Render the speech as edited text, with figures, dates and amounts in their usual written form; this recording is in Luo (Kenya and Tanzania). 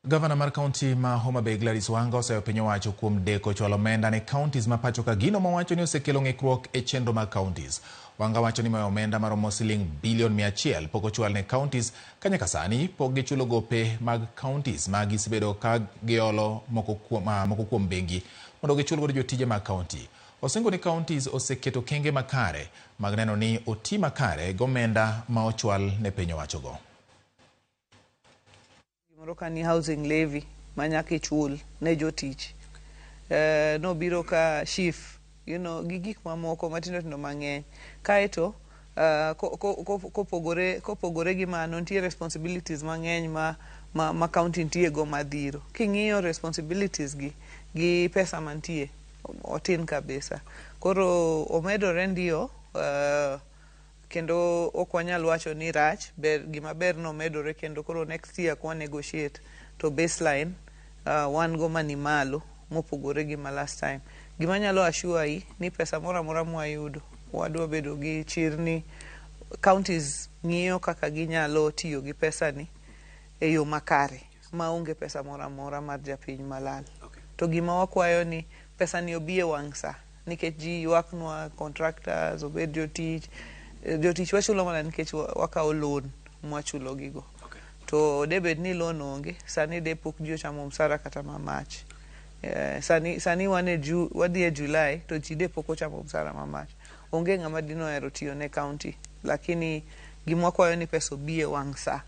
Gavana mar kaunti ma Homa Bay Gladys Wanga oseyo piny owacho kuom deko chwalo omenda ne counties ma pacho ka, gino mowacho ni osekelo ng'ikruok e chenro mag counties. Wanga wacho ni mayo omenda maromo siling bilion 100 pok ochwal ne counties ka nyaka sani pok gichulo gope mag counties ma gisebedo ka giolo moko kuom bengi mondo gichul godo jotije mag county. Osingo ni counties oseketo kenge makare mag neno ni oti makare gi omenda ma ochwal ne piny owachogo. Gimoro ka ni housing levy ma nyaka ichul ne jotich, nobiro ka SHIF gi gik mamoko matindo tindo mang'eny. Kaeto kopogore gi mano, nitie responsibilities mang'eny ma county nitie go madhiro. King'iyo responsibilities gi pesa mantie, otin kabisa. Koro omedore ndio, kendo ok wanyal wacho ni rach. Ber, gima ber nomedore kendo koro next year kwa negotiate to baseline wan go mani malo mopogore gi ma last time. Gima nyalo assure yi ni pesa moro amora mwayudo, wadwa bedo gi chir ni counties ng'iyo kaka ginyalo tiyo gi pesa ni e yo makare maonge pesa moro amora mar japiny malal. To gima wakwayo ni pesa ni obi e wang' sa, nikech ji ywaknwa, contractors, obed jotich. Jotich wachulo mana nikech wakawo loan mwachulo gigo. To debed ni loan onge sani, de pok ji ochamo msara kata ma March. Sani wan e wadhi e July to ji de pok ochamo msara ma March. Onge ng'ama dinohero tiyo ne county, lakini gima wakwayo ni pesa obi e wang' sa.